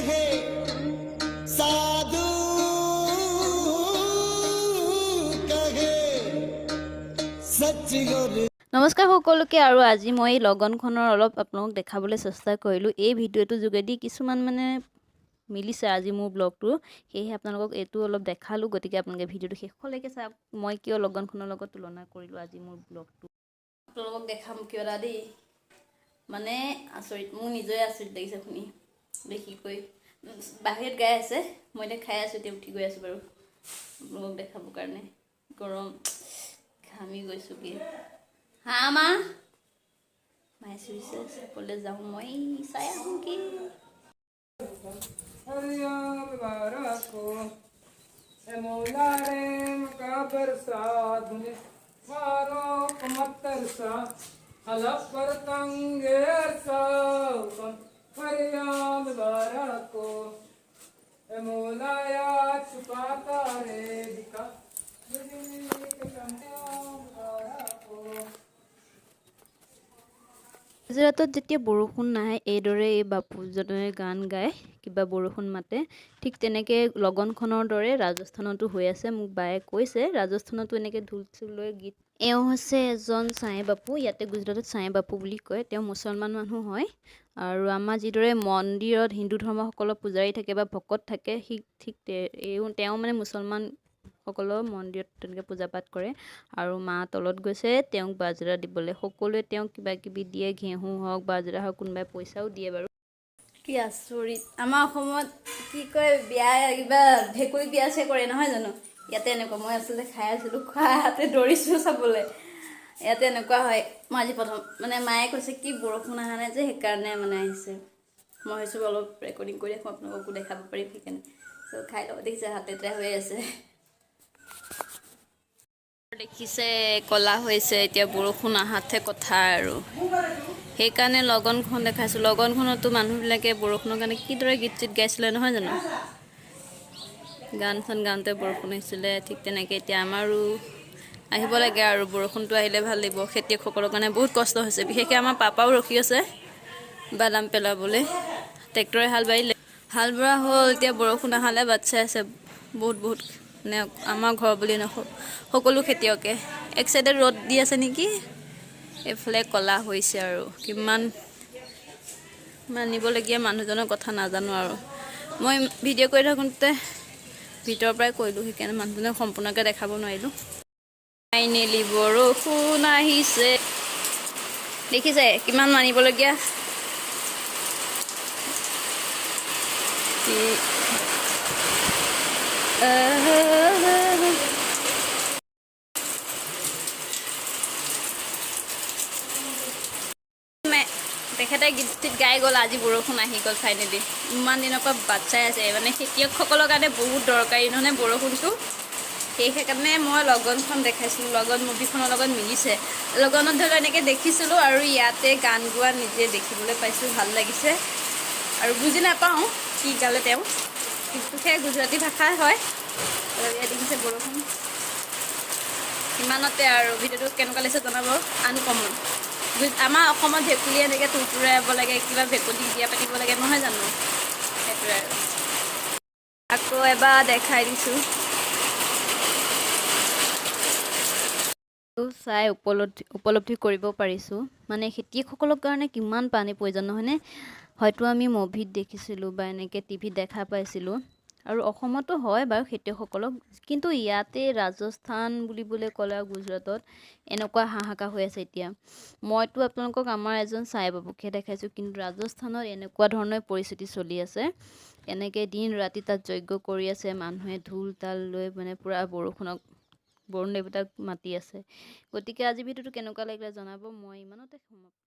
कहे, साधु कहे, सच और নমস্কাৰ সকলোকে। আৰু আজি মই এই লগনখনৰ অলপ আপোনালোকক দেখাবলৈ চেষ্টা কৰিলোঁ এই ভিডিঅ'টোৰ যোগেদি। কিছুমান মানে মিলিছে আজি মোৰ ব্লগটো, সেয়েহে আপোনালোকক এইটো অলপ দেখালোঁ। গতিকে আপোনালোকে ভিডিঅ'টো শেষলৈকে চাওক, মই কিয় লগনখনৰ লগত তুলনা কৰিলোঁ আজি মোৰ ব্লগটো। আপোনালোকক দেখাম কিবা এটা দেই, মানে আচৰিত, মোৰ নিজৰে আচৰিত লাগিছে শুনি দেখি কৰি। বাহিৰত গাই আছে, মই এতিয়া খাই আছোঁ, এতিয়া উঠি গৈ আছোঁ বাৰু আপোনালোকক দেখাবৰ কাৰণে। গৰম, ঘামি গৈছোঁগৈ। হা মা, মায়ে চিঞৰিছে, চাবলৈ যাওঁ মই, চাই আহোঁ কি। फरियाद बारा को ए मौला रे मका बरसात मारो मतरसा हलफ पर तंगे अरसा फरियाद बारा को ए मौला या छुपा तारे दिखा बिजली के बारा को। গুজৰাটত যেতিয়া বৰষুণ নাহে, এইদৰে এই বাপুজনে গান গায়, কিবা বৰষুণ মাতে। ঠিক তেনেকৈ লগনখনৰ দৰে ৰাজস্থানতো হৈ আছে। মোক বায়ে কৈছে, ৰাজস্থানতো এনেকৈ ঢোল চোল লৈ গীত। এওঁ হৈছে এজন চাই বাপু, ইয়াতে গুজৰাটত চাই বাপু বুলি কয়। তেওঁ মুছলমান মানুহ হয় আৰু আমাৰ যিদৰে মন্দিৰত হিন্দু ধৰ্মসকলৰ পূজাৰী থাকে বা ভকত থাকে, সি ঠিক তেওঁ মানে মুছলমানসকলৰ মন্দিৰত তেনেকৈ পূজা পাঠ কৰে। আৰু মা তলত গৈছে তেওঁক বাজৰা দিবলৈ। সকলোৱে তেওঁক কিবা কিবি দিয়ে, ঘেঁহু হওক, বাজৰা হওক, কোনোবাই পইচাও দিয়ে বাৰু। কি আচৰিত! আমাৰ অসমত কি কয়, বিয়া কিবা ভেকুলী বিয়া চেয়া কৰে নহয় জানো? ইয়াতে এনেকুৱা। মই আচলতে খাই আছিলোঁ, খোৱা হাতে দৌৰিছোঁ চাবলৈ। ইয়াতে এনেকুৱা হয়। মই আজি প্ৰথম, মানে মায়ে কৈছে কি বৰষুণ অহা নাই যে, সেইকাৰণে মানে আহিছে। মই ভাবিছোঁ অলপ ৰেকৰ্ডিং কৰি ৰাখোঁ, আপোনালোককো দেখাব পাৰিম সেইকাৰণে। চ' খাই লওঁ। দেখিছে, হাত লেতেৰা হৈ আছে। দেখিছে, ক'লা হৈছে। এতিয়া বৰষুণ অহাতহে কথা আৰু। সেইকাৰণে লগনখন দেখাইছোঁ। লগনখনতো মানুহবিলাকে বৰষুণৰ কাৰণে কিদৰে গীত চিত গাইছিলে নহয় জানো? গান চান গাওঁতে বৰষুণ আহিছিলে। ঠিক তেনেকৈ এতিয়া আমাৰো আহিব লাগে আৰু বৰষুণটো আহিলে ভাল লাগিব। খেতিয়কসকলৰ কাৰণে বহুত কষ্ট হৈছে। বিশেষকৈ আমাৰ পাপাও ৰখি আছে বাদাম পেলাবলৈ। ট্ৰেক্টৰে হাল বাৰিলে, হাল বোৱা হ'ল। এতিয়া বৰষুণ অহালে বাট চাই আছে বহুত বহুত, মানে আমাৰ ঘৰ বুলি নহয়, সকলো খেতিয়কে। এক চাইডে ৰ'দ দি আছে নেকি, এইফালে ক'লা হৈছে। আৰু কিমান মানিবলগীয়া মানুহজনৰ কথা নাজানো আৰু। মই ভিডিঅ' কৰি থাকোঁতে ভিতৰৰ পৰাই কৰিলোঁ, সেইকাৰণে মানুহজনক সম্পূৰ্ণকৈ দেখাব নোৱাৰিলোঁ। ফাইনেলি বৰষুণ আহিছে। দেখিছে, কিমান মানিবলগীয়া কি। তেখেতে গীত চিত গাই গ'ল। আজি বৰষুণ আহি গ'ল ফাইনেলি। ইমান দিনৰ পৰা বাট চাই আছে। মানে খেতিয়কসকলৰ কাৰণে বহুত দৰকাৰী নহয়নে বৰষুণটো? সেইকাৰণে মই লগনখন দেখাইছিলোঁ। লগন মুভিখনৰ লগত মিলিছে। লগনত ধৰি লওক এনেকৈ দেখিছিলোঁ আৰু ইয়াতে গান গোৱা নিজে দেখিবলৈ পাইছোঁ, ভাল লাগিছে। আৰু বুজি নাপাওঁ কি গালে তেওঁ, কিন্তু সেই গুজৰাটী ভাষাই হয়। আৰু ইয়াত দেখিছে বৰষুণ। ইমানতে আৰু। ভিডিঅ'টো কেনেকুৱা লাগিছে জনাব। আনকমন, আমাৰ অসমত ভেকুলী এনেকৈ তুৰতুৰাব লাগে, কিবা ভেকুলী বিয়া পাতিব লাগে নহয় জানো? সেইটোৱে আৰু। আকৌ এবাৰ দেখাই দিছোঁ। চাই উপলব্ধি কৰিব পাৰিছোঁ, মানে খেতিয়কসকলৰ কাৰণে কিমান পানী প্ৰয়োজন নহয়নে? হয়তো আমি মুভিত দেখিছিলোঁ বা এনেকৈ টিভিত দেখা পাইছিলোঁ আৰু অসমতো হয় বাৰু খেতিয়কসকলক, কিন্তু ইয়াতে ৰাজস্থান বুলিবলৈ ক'লে আৰু গুজৰাটত এনেকুৱা হাহাকাৰ হৈ আছে এতিয়া। মইতো আপোনালোকক আমাৰ এজন চাই বাবুকহে দেখাইছোঁ, কিন্তু ৰাজস্থানত এনেকুৱা ধৰণৰ পৰিস্থিতি চলি আছে। এনেকৈ দিন ৰাতি তাত যজ্ঞ কৰি আছে মানুহে, ঢোল তাল লৈ, মানে পূৰা বৰষুণক, বৰুণ দেৱতাক মাতি আছে। গতিকে আজি ভিডিঅ'টো কেনেকুৱা লাগিলে জনাব। মই ইমানতে সমাপ্ত।